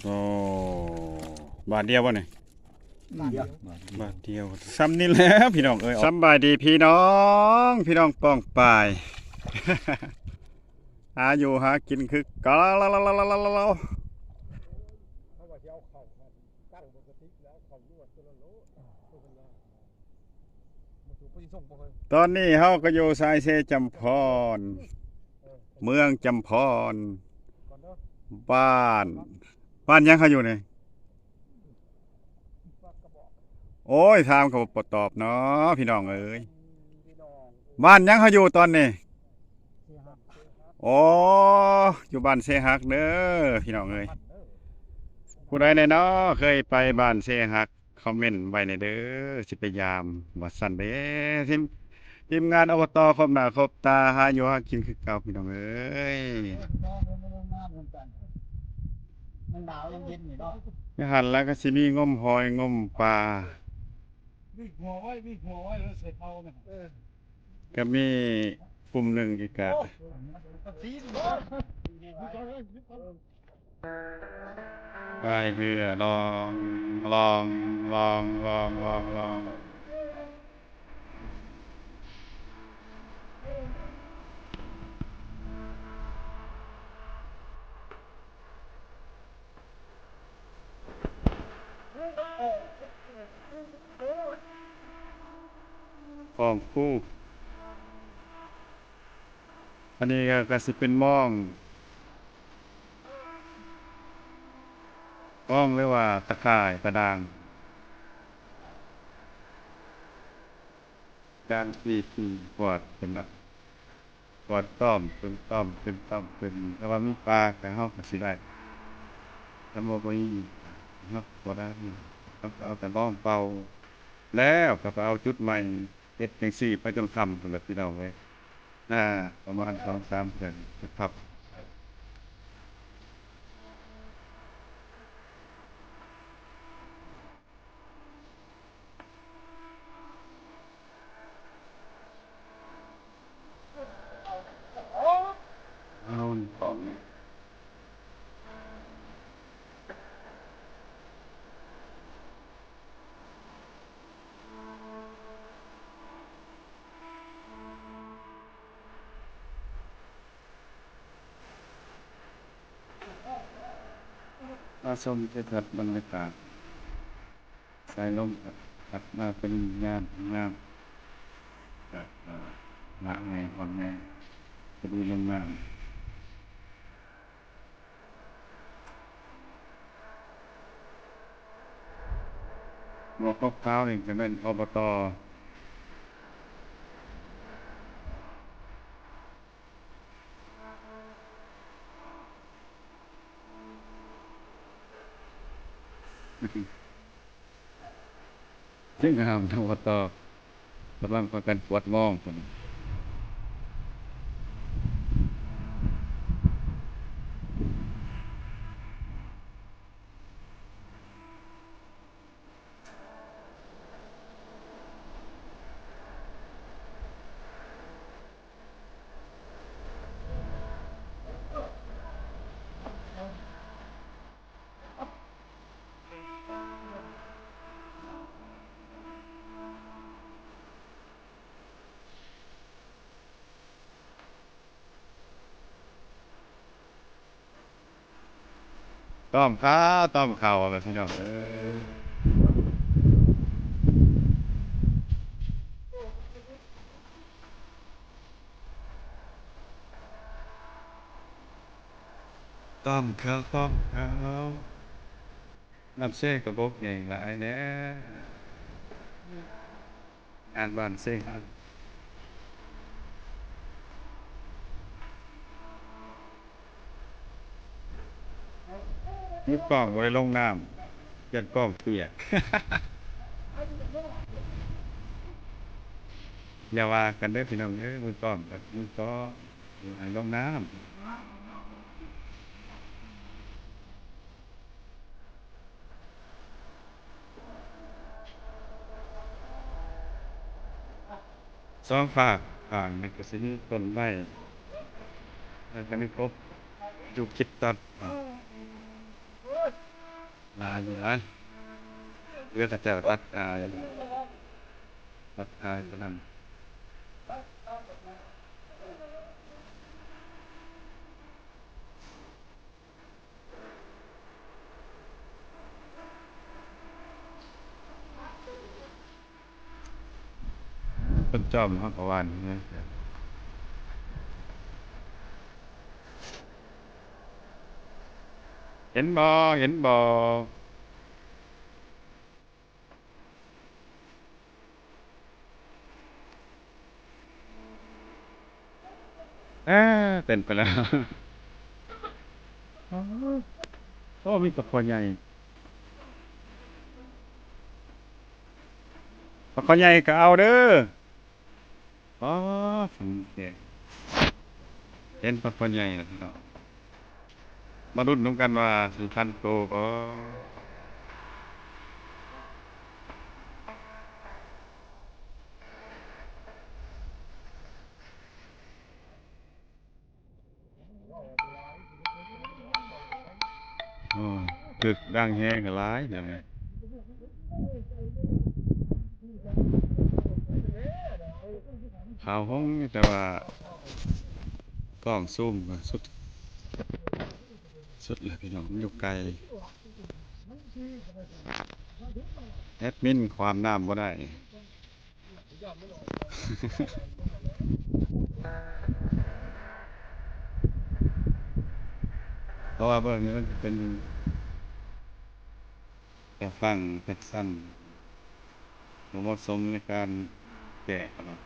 ໂອ້ ບາດດຽວບໍ່ນີ້? ບາດດຽວ ບາດດຽວ ສ່ຳນີ້ແຫຼະພີ່ນ້ອງເອີຍ. ສຳບາຍດີພີ່ນ້ອງ ພີ່ນ້ອງປ້ອງປາຍ ຫາຢູ່ຫາກິນຄືເກົ່າ. ຕອນນີ້ເຮົາກໍຢູ່ຊາຍເຊຈຳພອນ ເມືອງຈຳພອນ ບ້ານ ບ້ານຫຍັງເຮົາຢູ່ນີ້? ໂອ້ຍ ຖາມກໍບໍ່ຕອບເນາະ ພີ່ນ້ອງເອີຍ. ບ້ານຫຍັງເຮົາຢູ່ຕອນນີ້? ໂອ້ ຢູ່ບ້ານເຊຮັກເດີ ພີ່ນ້ອງເອີຍ. ຜູ້ໃດແດ່ເນາະເຄີຍໄປບ້ານເຊຮັກ? ຄອມເມັນໄວ້ແດ່ເດີ ຊິໄປຢາມວ່າຊັ້ນເດ້. ທີມ ທີມງານ ອບຕ ຄົບໜ້າຄົບຕາ ຫາຢູ່ຫາກິນຄືເກົ່າ ພີ່ນ້ອງເອີຍ. ຢູ່ຫັ້ນລະກໍຊິມີງົມຫອຍງົມປາ ມີຫົວໄວ້ ມີຫົວໄວ້ ແລ້ວໃສ່ເຕົານະ. ກໍມີກຸ່ມໜຶ່ງອີກກະ ພາຍເຮືອລ່ອງ ລ່ອງ ລ່ອງ ລ່ອງ ລ່ອງ ລ່ອງ. ຂອງຄູ ອັນນີ້ກໍ ກໍຊິເປັນມອງ ມອງ ຫຼືວ່າຕາຂ່າຍ ຕາດ່າງ ການທີ່ ທີ່ກວາດເປັນແບບ ກວາດຕ້ອມ ເປັນຕ້ອມ ເປັນຕ້ອມ ເປັນ ຖ້າວ່າມີປາກໍເຮົາກໍຊິໄດ້ ຖ້າບໍ່ມີເຮົາກໍບໍ່ໄດ້ ເຮົາກໍເອົາແຕ່ມອງເປົ່າ ແລ້ວກໍໄປເອົາຈຸດໃໝ່ ເຮັດຈັ່ງຊີ້ໄປຈົນຄ່ຳພຸ້ນແຫຼະ ພີ່ນ້ອງເອີຍ. ນາ ປະມານສອງສາມເດືອນຈະພັບ. ເອົາ ມາຊົມທິວທັດບັນຍາກາດ ສາຍລົມພັດມາເປັນຍາມງາມ ເອີ ເອີ ໜ້າແອ ອ່ອນແອ ກະດີງາມ. ໝວກກັບຂາວນີ້ຈະແມ່ນ ອບຕ. ເຊິ່ງຫ້າມ ອບຕ ກຳລັງພາກັນກວດມອງພຸ້ນ. ຕ້ອມຂາວ ຕ້ອມເຂົ້າ ແບບພີ່ນ້ອງເອີຍ. ຕ້ອມເຂົ້າ ຕ້ອມເຂົ້າ. ນ້ຳເຊກະບົກໃຫຍ່ຫຼາຍແດ່. ງານບ້ານເຊຮັກ ມືກ້ອງບໍ່ໄດ້ລົງນ້ຳ ຢ້ານກ້ອງປຽກ. ຢ່າວ່າກັນເດີພີ່ນ້ອງເອີຍ ມືກ້ອງກັບມືກ້ອງ ໃຫ້ລົງນ້ຳ. ສອງຟາກຂ້າງນີ້ກະຊິມີຕົ້ນໄມ້ ແລ້ວກະມີກົບຢູ່ຄິດຕັດ. ຫຼາຍຢູ່ ຫຼາຍ ເຫຼືອແຕ່ເຈົ້າຕັດອາຍ ຕັດອາຍເທົ່ານັ້ນ. ເພິ່ນຈອມເຮົາກະວ່ານ ເຫັນບໍ່ ເຫັນບໍ່? ແອ້ ເຕັ້ນໄປແລ້ວ. ໂອ້ ມີປາຄໍ່ໃຫຍ່ ປາຄໍ່ໃຫຍ່ກະເອົາເດີ. ອໍ ເຫັນປາຄໍ່ໃຫຍ່ແລ້ວພີ່ນ້ອງ. ມາລຸ້ນນຳກັນວ່າຊິທັນໂຕບໍ່. ໂອ້ ຕຶກດັງແຮງຫຼາຍ ຂາວຫົງ ແຕ່ວ່າກ້ອງຊູມກະສຸດ ສຸດແລ້ວພີ່ນ້ອງ ມັນຢູ່ໄກ. ແອັດມິນຄວາມນ້ຳບໍ່ໄດ້ ເພາະວ່າເບິ່ງນີ້ມັນຈະເປັນ ແຕ່ຝັ່ງແພັກຊັນ ບໍ່ເໝາະສົມໃນການແກະເນາະ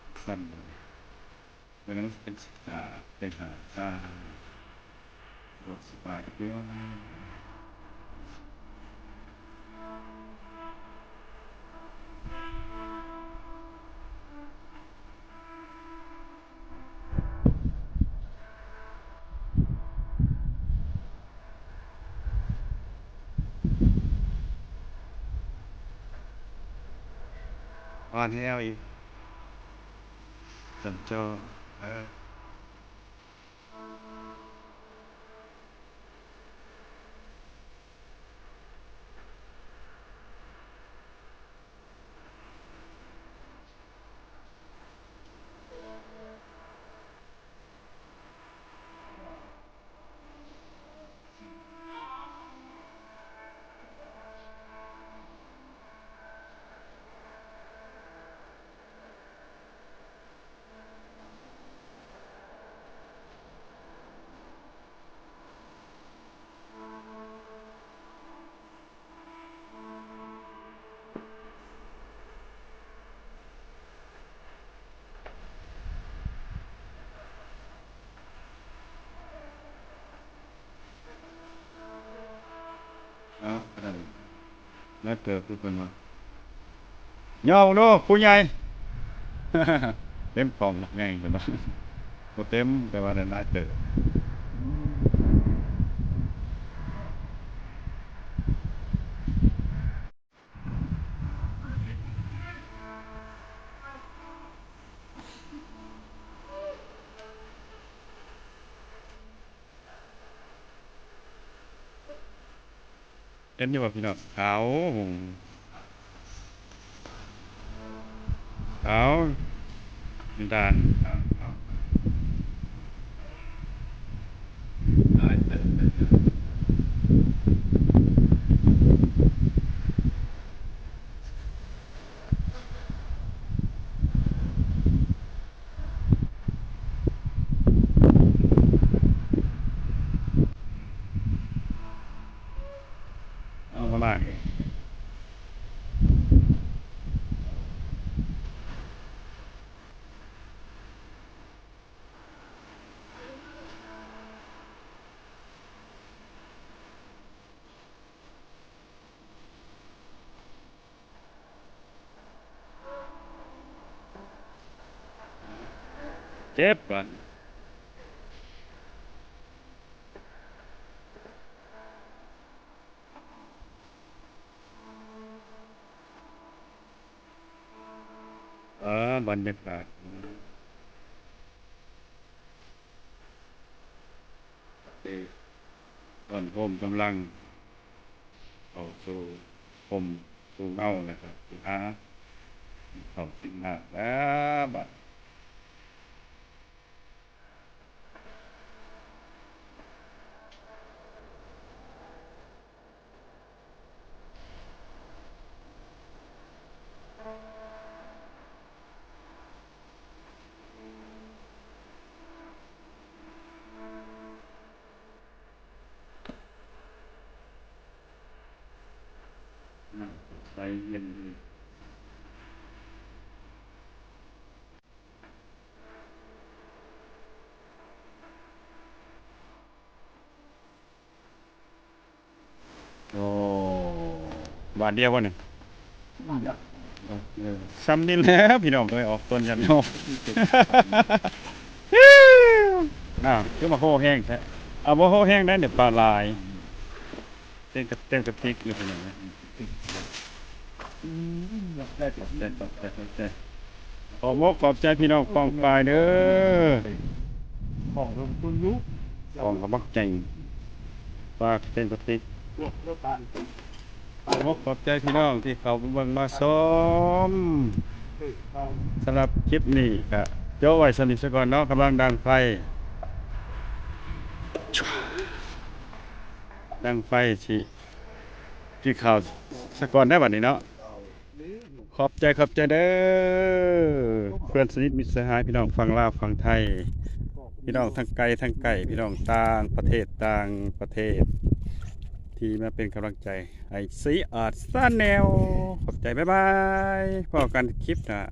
ແພັກຊັນ ເພາະນັ້ນເປັນສິບຫ້າ ເປັນຫ້າ ສາມ ຫົກສິບ ປາຍເດືອນ. ອ່ອນແຮວອີກ ສັນຈໍ ເອີ. ເອົາ ໄດ້ ໄດ້ເຕີບຢູ່ເພິ່ນວ່າ. ຍໍເບິ່ງດູຜູ້ໃຫຍ່ ເຕັມຂອງແມ່ງເພິ່ນວ່າ. ບໍ່ເຕັມ ແຕ່ວ່າໄດ້ຫຼາຍເຕີບ. ເຫັນຢູ່ບໍ່ພີ່ນ້ອງ? ຂາວ ຂາວ ນ້ຳຕານ ເອົາມາລ້າງ. ເຈັບກ່ອນ. ເອີ ບັນຍາກາດ ເອີ ຕອນໂຮມກຳລັງ ເຂົ້າສູ່ຮົ່ມສູ່ເງົາ ແລ້ວກໍຊິຫາກິນເຂົ້າກິນນ້ຳແລ້ວບາດ. ນ້ຳໃສເຢັນດີ. ໂອ້ ບາດດຽວບໍ່ນີ້? ເອີ ຊ່ຳນີ້ແຫຼະພີ່ນ້ອງເອີຍ ອອກຕົນຍາດໂຍມ. ອ້າວ ຄືມາໂຮແຮງແທ້? ເອົາ ບໍ່ໂຮແຮງໄດ໋ ດຽວປາຫຼາຍ. ເຕັມກະ ເຕັມກະຕິກຢູ່ພີ່ນ້ອງເອີຍ. ຂອບອົກຂອບໃຈພີ່ນ້ອງປ້ອງປາຍເດີ ຂອງລົງທຶນຢູ່ ຂອງກຳລັງໃຈ ຝາກເຕັມກະຕິກ. ຂອບອົກຂອບໃຈພີ່ນ້ອງທີ່ເຂົ້າມາເບິ່ງມາຊົມ. ສຳລັບຄລິບນີ້ກະໂຈະໄວ້ສ່ຳນີ້ສາກ່ອນເນາະ ກຳລັງດັງໄຟ ດັງໄຟຊິ ກິນເຂົ້າສາກ່ອນໄດ໋ບັດນີ້ເນາະ. ຂອບໃຈ ຂອບໃຈເດີ ເພື່ອນສະໜິດມິດສະຫາຍ ພີ່ນ້ອງຝັ່ງລາວຝັ່ງໄທ ພີ່ນ້ອງທັງໄກທັງໃກ້ ພີ່ນ້ອງຕ່າງປະເທດຕ່າງປະເທດ ທີ່ມາເປັນກຳລັງໃຈໃຫ້ ຊີອາດ ແຊນແນວ. ຂອບໃຈ ບາຍບາຍ ພໍ້ກັນຄລິບໜ້າ.